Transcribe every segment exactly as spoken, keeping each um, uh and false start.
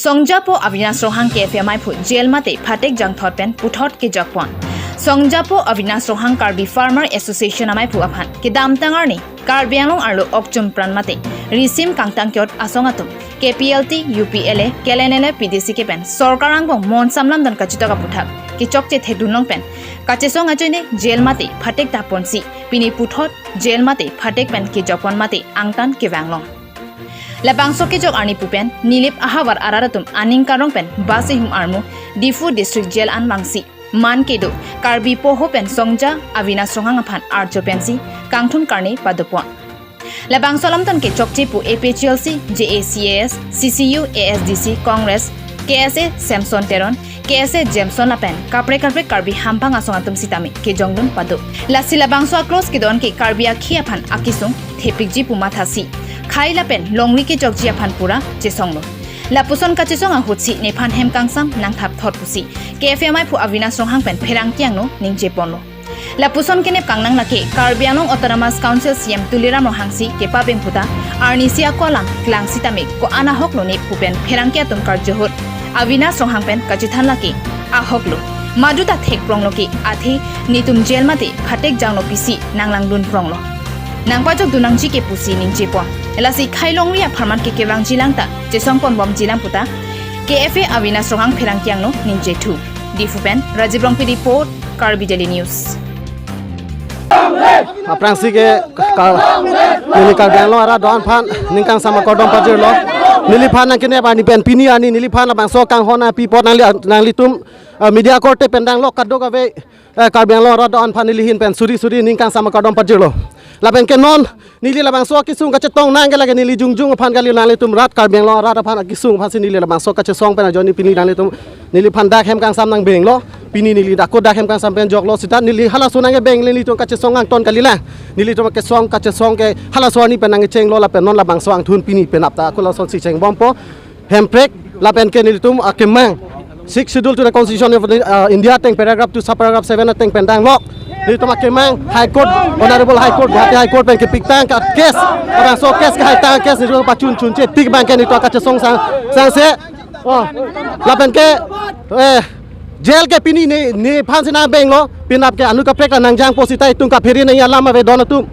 Songjapo Avinash Ronghang K F A amaiphu jail mate phatek jangthot pen puthot kejokpon. Songjapo Avinash Ronghang Karbi Farmer Association amaiphu aphan kedamtang arni Karbi Anglong arlo okchum pran mate risim kangtang kyot asong atum K P L T, U P L A, K L N L A, P D C K pen sorkar angbong mon samlam don kachitok aputhak kechokche thekdun long pen kachesong ajoine jail mate phatek taponsi pini puthot jail mate phatek pen kejokpon mate angtan kevang long. Labangso kejok arni pu pen Nilip ahavar arat atum aning karong pen bus ihum armu Diphu District Jail an vangsi man kedo Karbi poho pen Songja Avinash Ronghang aphan arjo pensi kangthum karne padopon. Labangso alamtang kechokche pu A P H L C, J A C A S, C C U, A S D C, Congress, K S A Samson Teron, K S A Jameson lapen kaprek kaprek Karbi hamphang asong atum sitame kejongdun pado. Lasi labangso aclose kedon ke Karbi akhi aphan akesung thepikji pu mathasi khei lapen longri kejokji aphan pura chesonglo. Lapuson kachesong ahutsi nephan hem kangsam nangthap thot pusi K F A amaiphu Avinash Ronghang pen pherangke angno ningjeponlo. Lapuson kenep kangnang lake Karbi Anglong Autonomous Council C E M Tuliram Ronghang si kepabeng puta arnisi ako alam klang sitame ko-an ahok lone pu pen pherangke atum karjo ahut Avinash Ronghang pen kachethan lake ahok lo. Maduta thekprong lo ke athe netum jail mate phatek janglo pisi nanglangdun prong lo. Nangpajokdun nangji ke pusi ningjepon. Lasi khei longri apharman ke kevangji lang ta chesongpon bomji lang puta K F A Avinash Ronghang pherangke angno ningjethu. Diphu pen Rajiv Rongpi report, Karbi Daily News. Aphrangsi ke ka, neli Karbi Anglong arat do-an aphan ning kangsam akardom pajirlo. Neliphan nangkenep arni pen pini arni neliphan labangso kanghon api apot nangli, nanglitum, eh, media korte pen danglok kadokave, eh, Karbi Anglong arat do-an aphan neli ahin pen suri suri ning kangsam akardom pajirlo. Lapen ke non neli labangso akesung kachetong nang ke lake neli jongjong aphan kali, nanglitum rat Karbi Anglong arat aphan akesung aphansi neli labangso kachesong pen ajoine pini nanglitum neliphan dak hem kangsam nangbenglo. Pini neli dak ko dak hem kangsam pen joklo sita neli halaso nangkebeng le nelitum kachesong angton kali lang. Nelitum kachesong, kachesong ke halaso arni pen nangchenglo lapen non labangso angthun pini penap ta ako lasonsi chengbompo. Hemprek lapen ke nelitum akemang Sixth Schedule to the Constitution of, uh, India ateng paragraph two subparagraph seven ateng pen danglok nelitum akemang High Court, Honorable High Court, Guwahati High Court pen kepiktang ka case, labangso case ke hai tang case nelitum pachun chunche tik abang ke nelitum kachesong sang, sangse. Oh, lapen ke, eh, jail ke pini ne, nephansi nangbenglo, penap ke anu kaprek ta nangjangpo sita itum kaphere nangji alam ave don atum.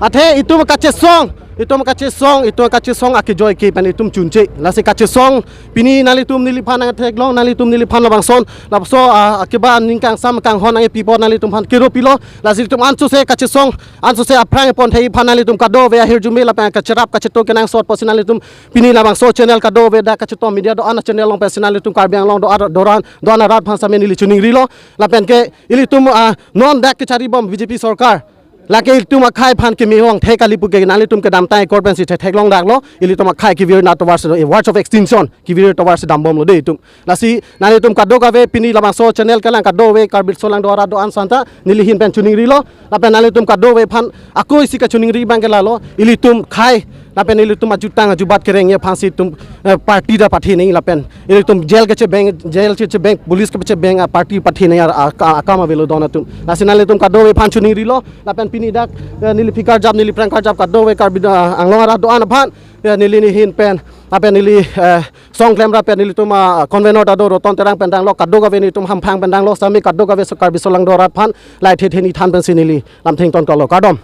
Athe itum kachesong, itum kachesong, itum kachesong akejoi ke pen itum chunche. Lasi kachesong pini nanglitum neliphan nangtheklong, nanglitum neliphan labangson, labangso, ah, akeba ning kangsam kanghon nangkepi apot nanglitum aphan kero pilo. Lasi itum ansose kachesong, ansose aphrang pon thei aphan nanglitum kadokave ahirjume lapen kacherap kacheto kenangsot pusi nanglitum pini labangso channel kadokave dak kacheto media do-an channel along pensi nanglitum Karbi Anglong do-an, do-an, do-an arat aphan same neli choningrilo. Lapen ke ilitum, ah, non dak kecharibom B J P sorkar lake ilitum akhei aphan keme hong thek kali pu ke nanglitum kedamtang akor pensi thetheklong daklo. Ilitum akhei kevir nat towards, eh, verge of extinction, kevir towards dambomlo de itum. Lasi nanglitum kadokave pini labangso channel kelang kadokave Karbi Anglong do-an arat do-an santa neli ahin pen choningrilo. Lapen nanglitum kadokave aphan ako isi kachoningri abang ke lalo, ilitum khei lapen ilitum ajutang ajubat kereng aphansi itum, eh, party ta pathe nangji lapen ilitum jail kechebeng, jail kechebeng, police kechebeng, ah, party pathe nangji ar-, ah, ka-, akam avelo don atum. Lasi nanglitum kadokave aphan choningrilo lapen pini dak, eh, neli aphi karjap, neli aphrang karjap kadokave Karbi, ah, Anglong arat do-an aphan, eh, neli ahin pen lapen neli, eh, song klemra pen nelitum, ah, convener ta do Roton Terang pen danglok kadokave nelitum hamphang pen danglok sami kadokave so Karbi Anglong do-an arat aphan lahei thethe neli than pensi neli lamthe ingtonkoklo, kardom.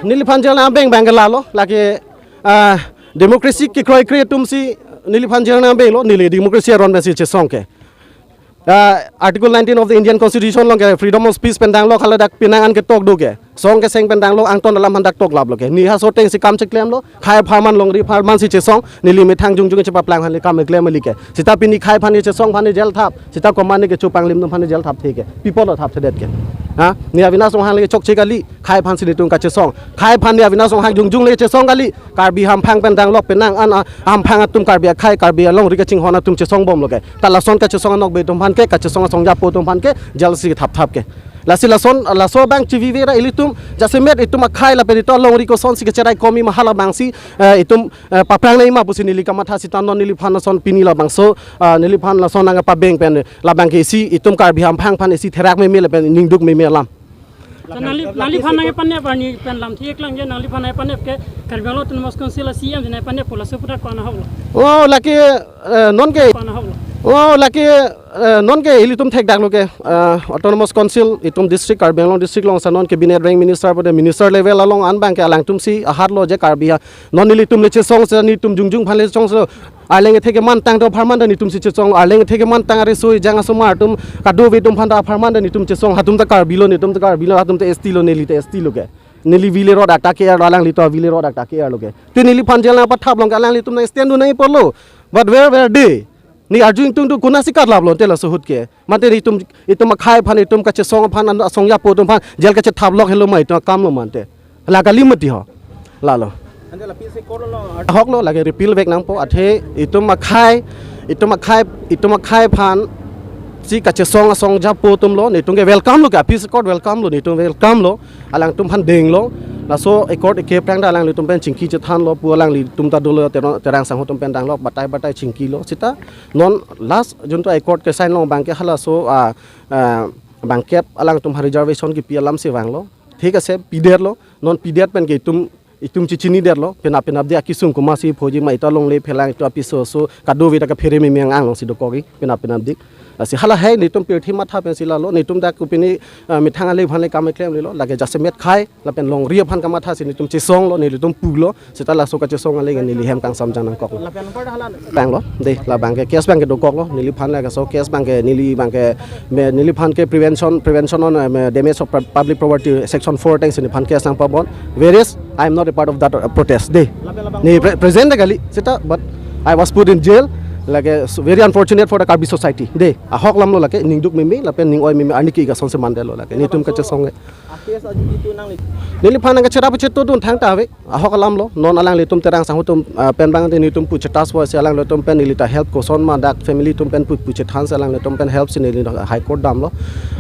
Neliphan jail nangbeng abang ke lalo, lake, ah, democracy kekroikre atumsi neliphan jail nangbenglo, neli democracy aron pensi chesong ke. Ah, Article nineteen of the Indian Constitution along ke freedom of speech pen danglok haladak penang an ketok do ke. Song keseng pen danglok angton alam aphan dak toklaplo ke. Ne haso atengsi kam cheklemlo, khei apharman longri apharmansi chesong, neli methang jongjong chepaplang aphan le kam keklem kali ke. Sita pini khei aphan ne chesong aphan ne jail thap, sita komat ne kecho panglim atum aphan ne jail thapthe ke. Pi apotlo thapthedet ke. Ha? Ne Avinash Ronghang le chokche kali, khei aphansi netum kachesong. Khei aphan ne Avinash Ronghang jongjong le chesong kali. Karbi hamphang pen danglok penang an, ah, hamphang atum Karbi akhei, Karbi alongri kachinghon atum chesongbomlo ke. Ta lason kachesong anokbe atum aphan ke, kachesong asong japo atum aphan ke, jail si thapthap ke. Lasi lason, laso abang chivive ra ilitum, jasemet itum akhei lapen itum alongri kosonsi kacherai komi ma halabangsi, eh, itum, eh, paphrang nangji ma pusi neli kamatha sita non neliphan lason pini labangso, ah, neliphan lason nangpabeng pen labang ke isi itum Karbi hamphang aphan isi therak meme lapen ningduk meme alam. Nangli, nangliphan nangpanep arni pen lamthe keklang je, nangliphan nangpanep ke Karbi Anglong Autonomous Council a C E M si nangpanep pu laso aputhak ko-an ahok lo? Oh, lake, eh, non ke, ko-an ahok lo? Oh, lake, eh, non ke ilitum thekdak lo ke, eh, Autonomous Council, itum district, Karbi Anglong district along si non ke cabinet rank minister pute minister level along an abang ke alangtum si ahat lo je Karbi ha. Non nelitum le chesong si, nelitum jongjong aphan le chesong si. Arleng ethe kemantang do apharman ta nelitum si chesong. Arleng ethe kemantang ari soi jang asomar atum kadokave atum aphan ta apharman ta nelitum chesong. Hatum ta Karbi lo, nelitum ta Karbi lo, hatum ta S T lo, neli ta S T lo ke. Neli vile rot akta ke-er lo, alangli ta vile rot akta ke-er lo ke. Te neliphan jail nangpathap along ke alanglitum nang stand do nangji apor lo. But where were they? Ne arju ingtung tu konatsi karlap lo te laso ahut ke. Mate itum, itum akhei aphan, itum kachesong aphan, an asong japo atum aphan jail kachethap lok helo ma itum akam lo mate. La kali mati ho. Lalo. Ante la peace accord lo. Ahok lo, lake repeal vek nangpo, athe itum akhei, itum akhei, itum akhei aphan si kachesong asong japo atum lo, nelitum ke welcome lo ke, peace accord welcome lo, nelitum welcome lo, alangtum aphan deng lo. Laso accord eke aphrang ta alanglitum pen chingki chethan lo, pu alanglitum ta dolo, Terang, Terang Sangho atum pen dang lo, batai batai chingki lo. Seta non last juntu accord ke sign lo abang ke halaso, ah, ah, bangkep alangtum aphan reservation kipi alam si vang lo. Thik ase, pidet lo, non pidet pen ke itum, itum chechini det lo, penap penapdik akesung komatsi phoji ma, itum alongle phelang, itum apiso so, kadokave ta kaphere meme ang along si dokok-i, penap penapdik. Lasi halahei nelitum pirthe matha pen si lalo, nelitum dak kopine, ah, methang ale aphan le kam keklem le lo, lake jasemet khei, lapen longri aphan kamatha si nelitum chesong lo, nelitum pu lo, seta laso kachesong ale ke neli hem kangsam jang nangkok lo. Lapen angkor hala. Abang lo, de, labang ke case abang ke dokok lo, neliphan le kaso case abang ke neli abang ke, me, neliphan ke prevention, prevention on, eh, me, damage of pub-, public property section four ateng si neliphan case nangpabon. Whereas I am not a part of that, uh, protest, de. Lapen labang ne pre-, present de kali, seta, but I was put in jail, lake, so very unfortunate for the Karbi society, de. Ahok alam lo lake, ningduk meme, lapen ning-oi meme, arni ke-ik ason si mandetlo lake. Nelitum kachesong ke. Akes aji itu nangli. Neliphan nangkacherap cheto dun thangta ave. Ahok alam lo, non alanglitum Terang Sangho atum, ah, pen abang te nelitum pu chetas po si alanglitum pen neli ta help koson ma dak family atum pen pu, pu chethan si alanglitum pen help si neli High Court damlo.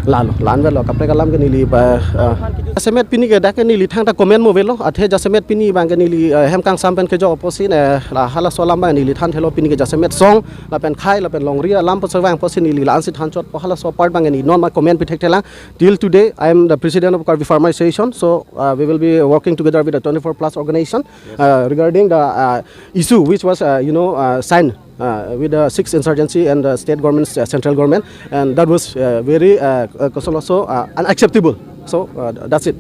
Lalo, la-an avelo, kaprek alam ke neli ba, ah, jasemet pini ke dak ke neli thangta comment mo avelo, athe jasemet pini abang ke neli, ah, hem kangsam pen kejok apotsi, eh, la halaso alam abang neli thanthelo pini ke jasemet song, lapen khei, lapen longri alam apotsi vang apotsi neli la-an si than chot po, halaso apart abang ke neli non ma comment pi thekthelang. Till today, I am the president of Karbi Farmer Association. So, uh, we will be working together with the twenty-four plus organization, uh, regarding the, uh, issue which was, uh, you know, uh, signed, uh, with the sixth insurgency and the state government, uh, central government, and that was, uh, very, uh, uh, also, uh, unacceptable. So, uh, that's it.